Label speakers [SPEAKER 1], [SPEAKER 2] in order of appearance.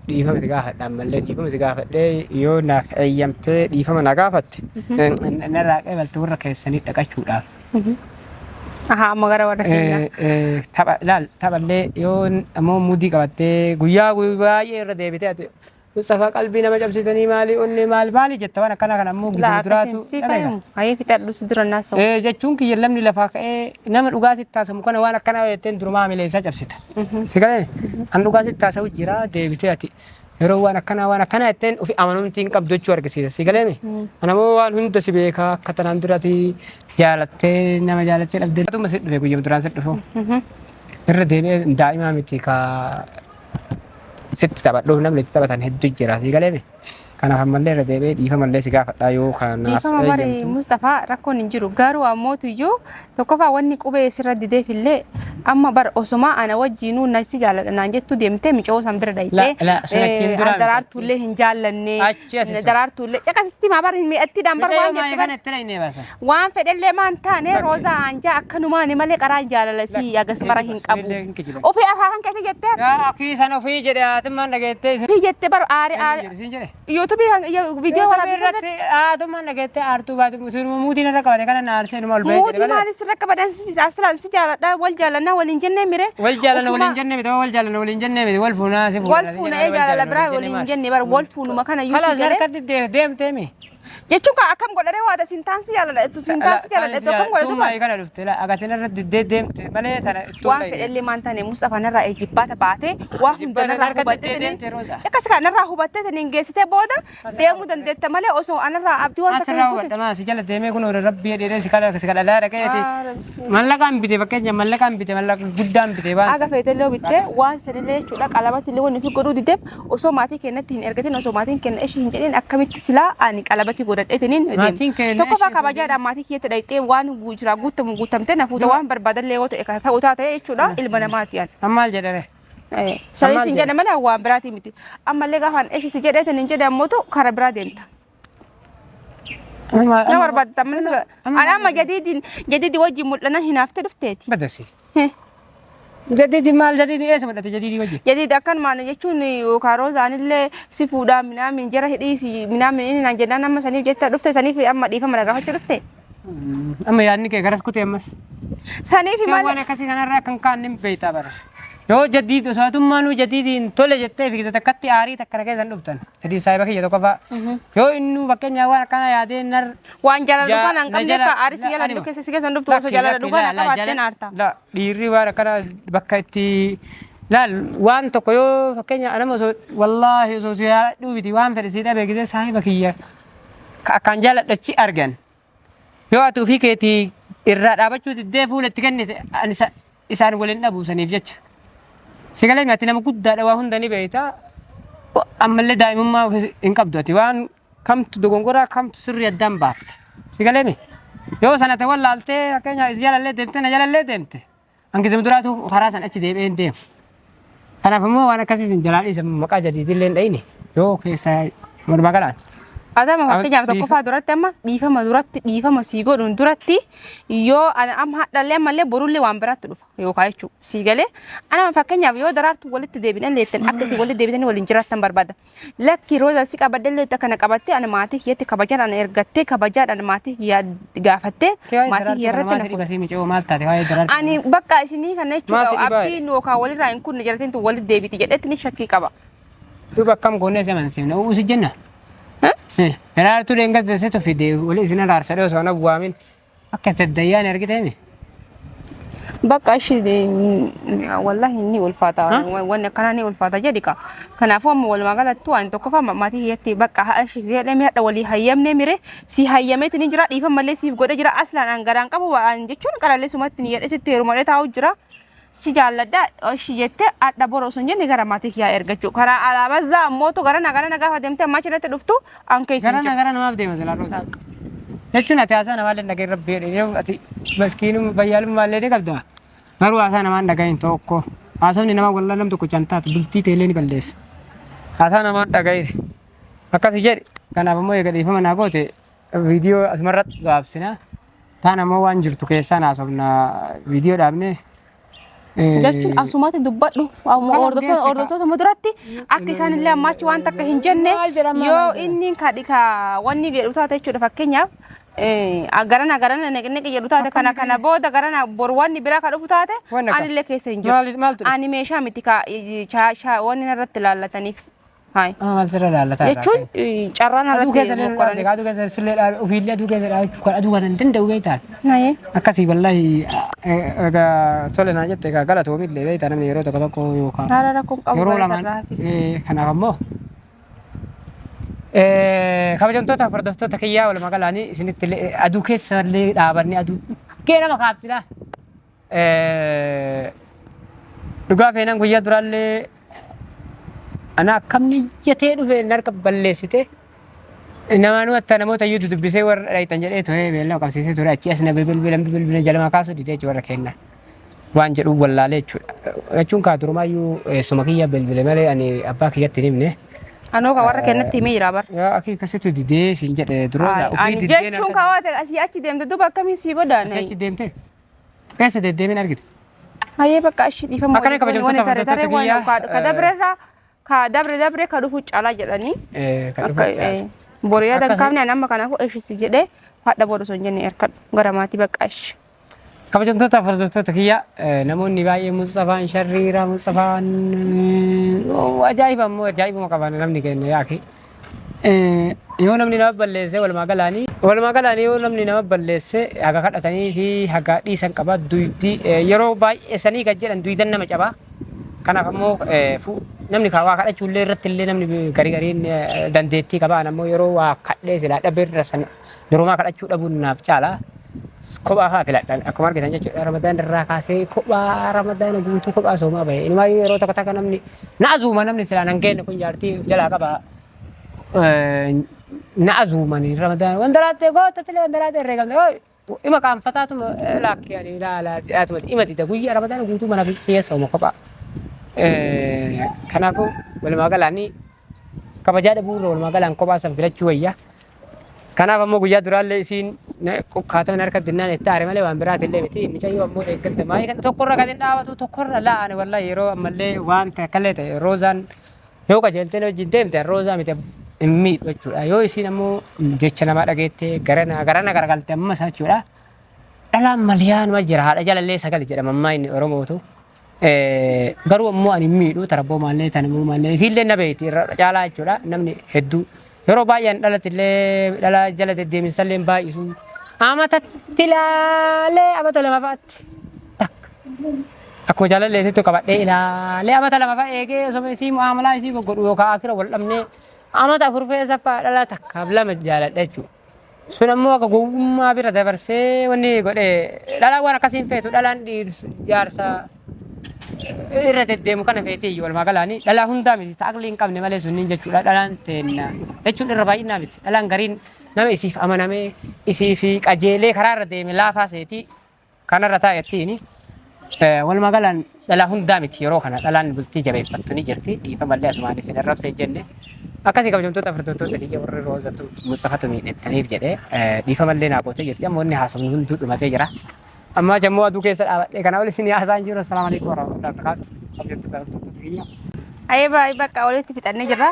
[SPEAKER 1] Dhiifama si gaafadha ammallee dhiifama si gaafadhee yoo naaf eeyyamtee dhiifama na gaafatte narraa qeebalte warra keessanii dhaqachuudhaaf.
[SPEAKER 2] Ahaa amma gara warra keenyaa.
[SPEAKER 1] Tapha laal taphallee yoo ammoo mudii qabattee guyyaa baay'ee irra deebitee ati Mustafaa qalbii nama cabsitanii maalii onnee maal maali jetta waan akkanaa kana ammoo
[SPEAKER 2] Laa
[SPEAKER 1] gizuma duraatu
[SPEAKER 2] akkasiin si
[SPEAKER 1] dhabeera.
[SPEAKER 2] fayyadamu. Hayee fixadhu si dura naasa'u.
[SPEAKER 1] Jechuun kiyya namni lafaa ka'ee nama dhugaa sitti haasamu kana waan akkanaa jetteen durumaa hamilee isaa cabsita. Si galee an dhugaa sitti haasa'u jira deebitee ati yeroo waan akkanaa waan akkanaa jetteen ofi amanamtii hin qabdu jechuu argisiisa. Si galee mi? Ana ammoo waan hunda si beekaa akka tanaan durati jaalattee nama jaalattee dhabdee atuma si dhufe guyyuma duraan si dhufu. Irra deebi'ee daa'imaa miti ka sitti taphadhuuf namni itti taphatan hedduu jira sii galeemi. Kanaaf ammallee irra deebi'ee dhiifamallee si gaafadha yoo kanaaf
[SPEAKER 2] Dhiifama bari
[SPEAKER 1] eeyyamtu.
[SPEAKER 2] Mustafaa rakkoon hin jiru garuu ammootu iyyuu tokkoffaa wanni qubee sirra dideef illee amma bar osomaa ana wajjiinuu na si jaalladha naan jettu deemtee micoo san bira
[SPEAKER 1] La
[SPEAKER 2] dhayxee
[SPEAKER 1] la sun achiin duraa miti.
[SPEAKER 2] daraartuullee hin jaallanne
[SPEAKER 1] Achi asi sun.
[SPEAKER 2] daraartuullee caqasitti maa bar mi'attiidhaan bar
[SPEAKER 1] Micayoo
[SPEAKER 2] waan
[SPEAKER 1] maayii
[SPEAKER 2] jette bar
[SPEAKER 1] kana itti dhaqnee baasa.
[SPEAKER 2] Waan fedhellee maan taane
[SPEAKER 1] Lakki.
[SPEAKER 2] Roozaa anjaa akkanumaani malee qaraan jaalala sii
[SPEAKER 1] Lakki.
[SPEAKER 2] agas mara hin
[SPEAKER 1] Kijiba.
[SPEAKER 2] qabu.
[SPEAKER 1] Sunillee hin kijiban.
[SPEAKER 2] Ofii afaan keessa jettee
[SPEAKER 1] Yaa akii san ofii jedhe haatummaan dhageettee isin
[SPEAKER 2] ofii jettee bar aare aare
[SPEAKER 1] jedhe siin jedhe.
[SPEAKER 2] yuutuubii viidiyoo
[SPEAKER 1] Yuutuubii
[SPEAKER 2] waraabbii
[SPEAKER 1] irratti haatummaan dhageettee aartuu baatu sinuma muutiin irra qabate kana na aarsee numa ol ba'ee jedhe
[SPEAKER 2] Muutii
[SPEAKER 1] malee.
[SPEAKER 2] maali sirra qabadan asilaan si jaaladha wal jaalannaa waliin jennee mire.
[SPEAKER 1] Wal jaalanna
[SPEAKER 2] Ofuma
[SPEAKER 1] waliin jenne miti wal jaalanna waliin jenne miti wal fuunaa si fuuna
[SPEAKER 2] Wal fuuna ee jaalala biraa waliin jenne bar wal fuunuma kana iyyuu si
[SPEAKER 1] Kalaas
[SPEAKER 2] galee.
[SPEAKER 1] harkatti deemtee mi?
[SPEAKER 2] Jechuun kaa akkam godharee waada siin taan si jaaladha jettu siin taan si jaaladha jettu akkam godhatu
[SPEAKER 1] Tummaa kana dhufte la agatin irra diddee deemte malee tana ittuu
[SPEAKER 2] waan fedhellee maan taane Mustafa narraa ejibbaata baatee waa hunda
[SPEAKER 1] Ejibbaata
[SPEAKER 2] narraa
[SPEAKER 1] harka
[SPEAKER 2] hubattee
[SPEAKER 1] diddee
[SPEAKER 2] taniin
[SPEAKER 1] deemte Rooza.
[SPEAKER 2] akkas kaa narraa hubattee taniin geessitee booda deemuu dandeetta malee osoo anarraa abdii waan takka
[SPEAKER 1] Asirraa
[SPEAKER 2] hin kutin.
[SPEAKER 1] hubadhamaa si jala deemee kun rabbii jedhee si kadha si kadha dhaqeeti. Mallaqaan bite fakkeenya mallaqaan bite mallaqa guddaan bite waan
[SPEAKER 2] Aga feetellee bittee waan sanillee jechuudha qalabatti illee wanni ofii godhuu dideef osoo maatii keenyatti hin ergatin osoo maatiin keenya ishii hin jedhin akkamitti silaa ani qalabatti godhadheetiniin deema.
[SPEAKER 1] Maatiin keenya
[SPEAKER 2] Tokkoffaa
[SPEAKER 1] ishii osoo
[SPEAKER 2] kabajaadhaan maatii kiyyatti dhayxee waan jiraa guuttamu guuttamtee na fuuta waan barbaadallee yoo ta'e kan ta'u taate jechuudha ilma namaati ani.
[SPEAKER 1] Amma maal jedhare?
[SPEAKER 2] Sanis
[SPEAKER 1] maal
[SPEAKER 2] hin
[SPEAKER 1] jedhe?
[SPEAKER 2] jedhe malee waan biraatii miti. Ammallee gaafaan ishii si jedheetiin hin jedhe ammootu kara biraa deemta.
[SPEAKER 1] Amma
[SPEAKER 2] Na barbaadda ammas
[SPEAKER 1] amma
[SPEAKER 2] ani amma jadiidiin jadiidi wajjin mul'ana hinaaftee dhufteeti.
[SPEAKER 1] Badasi. Jadiidi maal jadiidi eessa mul'ate jadiidi wajjin?
[SPEAKER 2] Jadiidi akkanumaan jechuun yookaan roozaanillee si fuudhaa minaamin jara hidhii si minaamin inni naan jennaan amma saniif jetta dhufte saniif amma dhiifama na gaafachuu dhufte.
[SPEAKER 1] Amma yaadni kee garas kutee ammas.
[SPEAKER 2] Saniif
[SPEAKER 1] Si'a waan
[SPEAKER 2] malee
[SPEAKER 1] akkasii kanarraa kan kaan ni beektaa bara. Yoo jadiid osoo atummaanuu jadiidiin tole jettee fiigde takkatti aarii takka na keessa hin dhuftan. Jadiid saahiba kiyya tokko fa'a. Yoo innuu fakkeenyaaf waan akkana yaadee nar
[SPEAKER 2] waan jaalala
[SPEAKER 1] Ja-
[SPEAKER 2] dhugaa naan
[SPEAKER 1] na
[SPEAKER 2] qabne
[SPEAKER 1] jala-
[SPEAKER 2] akka aarii si
[SPEAKER 1] la-
[SPEAKER 2] jala
[SPEAKER 1] anima.
[SPEAKER 2] keessa si keessa hin dhuftu osoo
[SPEAKER 1] Lakki,
[SPEAKER 2] jaalala
[SPEAKER 1] lakki,
[SPEAKER 2] dhugaa
[SPEAKER 1] la,
[SPEAKER 2] na
[SPEAKER 1] la,
[SPEAKER 2] qabaattee
[SPEAKER 1] jala-
[SPEAKER 2] na aarta.
[SPEAKER 1] La, dhiirri waan akkana bakka itti laal waan tokko yoo fakkeenya anama osoo wallaahi osoo si yaadhuu miti waan fedhe si dhabe gisee saahiba kiyya ka akkaan jaaladhachi argan. Yoo ati ofii keetii irraa dhaabachuu diddee fuula itti kennite ani isaan waliin dhabu saniif jecha. Si galee ati nama guddaadha waa hunda ni beekta. Ammallee daa'imummaa ofii hin qabdu ati waan kamtu dogongoraa kamtu sirrii addaan baafta. Si galee mi? Yoo sana ta'e wallaaltee fakkeenyaaf is jalallee deemte na jalallee deemte. Hangi duraatu karaa san achi deebi'ee hin deemu. Kanaaf immoo waan akkasii isin jalaa dhiisa maqaa jadiidillee hin dhayine yoo keessa walumaa galaan.
[SPEAKER 2] Adama fakkeenyaaf tokkoffaa duratti amma dhiifama duratti dhiifama sii godhuun duratti yoo ana amma hadhallee ammallee borullee waan biraatti dhufa yookaan jechuudha sii galee ana fakkeenyaaf yoo daraartu walitti deebinan leettan akka isin walitti deebitanii waliin jiraattan barbaada. Lakki rooza si qabadhe illee akkana qabattee ana maatii kiyyatti kabajaan ana ergattee kabajaadhaan maatii kiyya gaafattee maatii kiyya irratti na
[SPEAKER 1] fuudhe. Micoo maal taate waa'ee daraartuu.
[SPEAKER 2] Ani bakka isinii kana
[SPEAKER 1] Maal
[SPEAKER 2] jechuudha
[SPEAKER 1] si dhibaa?
[SPEAKER 2] abdiin yookaan walirraa hin kunne jalateen tun walitti deebiti jedhetti ni shakkii qaba.
[SPEAKER 1] Duuba akkam goonee si amansiifna uuu si jenna. Daraartuu dheengadda situ fide wali isin araarsadhee osoo na waamin. Akka daddayyaan argitee mi?
[SPEAKER 2] Bakka ishi wallahi ni ulfaata wanni akkanaa ni ulfaata jedhi ka. Kanaafuu amma walumaa galattu waan tokkoffaa maatii kiyyatti bakka haa ishi jedhame hadha walii hayyamne mire si hayyameeti ni jira dhiifama malee siif godhe jira aslaan an garaan qabu waan jechuun qarallee sumatti ni jedhe sitti heerumadhe taa'u jira. Si jaalladha ishi jette hadha bor osoo hin jenne gara maatii kiyyaa ergachuu karaa alaabaa zaa ammootu gara na gara na gaafa deemte ammaa achirratti dhuftu an keessa hin
[SPEAKER 1] Gara
[SPEAKER 2] jiru.
[SPEAKER 1] na gara namaaf deema silaa roza. Jechuun ati haasaa namaallee dhagahin rabbi jedhe yoo ati maskiinum fayyaalummaa illee ni qabda. Garuu haasaa namaan dhagahin tokko. Haasawni namaa wallah nam tokko can taatu bultii teellee ni balleessa. Haasaa namaan dhagahin. Akkasi jedhi. Kanaaf immoo eega dhiifama naa goote viidiyoo asumarratti gabaabsina. Taan ammoo waan jirtu keessaan haasofna viidiyoo dhaabne.
[SPEAKER 2] Jechuun asumatti dubbadhu.
[SPEAKER 1] Kanas geesse ka.
[SPEAKER 2] Hordoftoota duratti akka isaan illee ammaachi waan takka hin jenne
[SPEAKER 1] Maal jedhama,
[SPEAKER 2] yoo
[SPEAKER 1] maal jedhama?
[SPEAKER 2] inni ka wanni jedhu taate jechuudha fakkeenyaaf garana garana neqi neqi jedhu taate kana kana booda garana boru wanni biraa ka dhufu taate
[SPEAKER 1] Wanni akka-
[SPEAKER 2] ani illee keessa hin jiru.
[SPEAKER 1] Maaltu dhufe?
[SPEAKER 2] Ani meeshaa miti ka wanni narratti ilaallataniif. Hayi.
[SPEAKER 1] Amma maal sirra laallataa irraa
[SPEAKER 2] Jechuun
[SPEAKER 1] ka'e?
[SPEAKER 2] carraan
[SPEAKER 1] Aduu
[SPEAKER 2] irratti
[SPEAKER 1] keessa illee nu dhaabde, aduu keessa sillee dhaabe, ofiillee aduu keessa dhaabachuu kan aduu kana hin danda'u beektaan.
[SPEAKER 2] Naye.
[SPEAKER 1] Akkasii wallaahi egaa tole naan jette egaa galatoomillee beektaa namni yeroo tokko tokko yookaan
[SPEAKER 2] Haala rakkoon qabu
[SPEAKER 1] yeroo
[SPEAKER 2] galata
[SPEAKER 1] lamaan
[SPEAKER 2] irraa hafi.
[SPEAKER 1] kanaaf ammoo kabajamtoota hordoftoota kiyyaa walumaa galaanii isinitti illee aduu keessa illee dhaabannee aduu dhukkee nama kaafsila. Dhugaa feenaan guyyaa duraallee ana akkam niyyatee dhufe harka balleessite namaanuu atta namoota iyyuu dudubbisee warra dhayxan jedhee ture beellama qabsiisee ture achii as na bilbilan bilbilan jalama kaasuu didee jechuudha warra kennaa waan jedhu wallaalee jechuudha. Jechuun kaa durumaayyuu eessuma kiyya bilbile malee ani abbaa kiyyatti hin himne.
[SPEAKER 2] Anoo ka warra kennatti himee jira bar.
[SPEAKER 1] Yaa akii akkasitti didee siin jedhe duroosa ofii
[SPEAKER 2] Ani
[SPEAKER 1] diddee
[SPEAKER 2] jechuun ka waate asii achi deemte duuba akkamiin sii godhaan.
[SPEAKER 1] Asii achi deemte eessa deddeebiin argite?
[SPEAKER 2] Hayyee bakka ashi dhiifama.
[SPEAKER 1] Akkana kabajamtoota
[SPEAKER 2] tare tare
[SPEAKER 1] hordoftoota
[SPEAKER 2] waan
[SPEAKER 1] kiyyaa,
[SPEAKER 2] ka dabre irraa ka dabre dabre ka dhufu caalaa jedhanii.
[SPEAKER 1] Kan dhufu
[SPEAKER 2] Akka
[SPEAKER 1] caala.
[SPEAKER 2] boru yaada hin
[SPEAKER 1] Akkasii.
[SPEAKER 2] kaafne ani amma kanaafuu ishisi jedhee hadha booda osoo hin jenne erkadhu gara maatii bakka ashi.
[SPEAKER 1] Kabajamtoota hordoftoota kiyya namoonni baay'ee Musxafaan sharriira Musxafaan ajaa'iba immoo ajaa'ibuma qaban namni keenya yaaki. Yoo namni nama balleesse walumaa galaanii walumaa galaanii yoo namni nama balleesse haga kadhatanii fi haga dhiisan qaba duydi yeroo baay'ee sanii gad jedhan duydan nama cabaa. Kanaaf ammoo namni kaa waa kadhachuu illee irratti illee namni garii gariin dandeettii qaba. Ani ammoo yeroo waa kadhee silaa dhabe irra san durumaa kadhachuu dhabuun naaf caala. Kophaa fa'aa filadhan akkuma argitan jechuudha. Ramadaan irraa kaasee kophaa ramadaana guutuu kophaa soomaa bahe. Inumaayyuu yeroo takka takka namni na azuuma namni silaa nan geenne kun jaartii jalaa qaba. Na azuumani ramadaan wandalaattee goottatilee wandalaattee herreegamte ima qaanfataatuma laakkee ani ilaalaa jedhaatuma ima dida guyyaa ramadaana guutuu mana keessa sooma kophaa. Kanaafuu walumaa galaanii kabajaa dhabuu irra walumaa galaan kophaa san filachuu wayya. Kanaaf ammoo guyyaa duraallee isiin qukkaatama harka dinnaan itti aare malee waan biraatillee miti. Micayyoo ammoo deeggarta maayii kana tokkorra kan hin dhaabatu tokkorra la'ane wallahi yeroo ammallee waan takkallee ta'e roozaan yoo qajeeltee wajjin deemte roozaa miti hin miidhu jechuudha. Yoo isiin ammoo jecha namaa dhageettee garana garana garagalte ammas jechuudha. Dhalaan maliyaanuma jira haadha jalallee sagali jedhama ammaa inni Oromootu. Garuu ammoo ani hin miidhu tarabboo maallee tanamuu maallee isiillee na beekti irra caalaa jechuudha namni hedduu yeroo baay'een dhalatillee dhala jala deddeeminsallee hin baay'isu amatatti ilaalee amata lama fa'aatti takka akkuma jaalalleetitti qabadhee ilaalee amata lama fa'a eegee osoo isii mu'aamalaa isii goggodhu yookaan akira wal dhabnee amata afur keessa fa'a dhala takkaaf lama jaaladha jechuudha. Sun ammoo akka gowwummaa bira dabarsee wanni godhe dhalaan waan akkasii hin feetu dhalaan jaarsa irra deddeemu kana feetee iyyuu walumaa galaanii dhalaa hundaa miti ta aqlii hin qabne malee sunniin jechuudha dhalaan teenna jechuun irra baay'inaa miti dhalaan gariin nama isiif amanamee isiif qajeelee karaa irra deeme laafaa seetii Kanarra taa'ettiin walumaa galaan dhalaa hundaa miti yeroo kana dhalaan bultii jabeeffattu ni jirti dhiifamallee asumaan isin arrabsa hin jenne akkasii kabajamtoota hordoftoota kiyya warri roozatu Mustafatu miidhettaniif jedhee dhiifamallee naa gootee jirti amma wanni haasofnu hunduu dhumatee jira. Ammaa jammoo aduu keessa dhaabadhee kana ol isin haasaa hin jiru. Assalaamu alaikum warahmatullahi wabarakatuh. Kabajamtoota hordoftoota kiyya.
[SPEAKER 2] Ayee baay'ee bakka walitti fixannee jirra.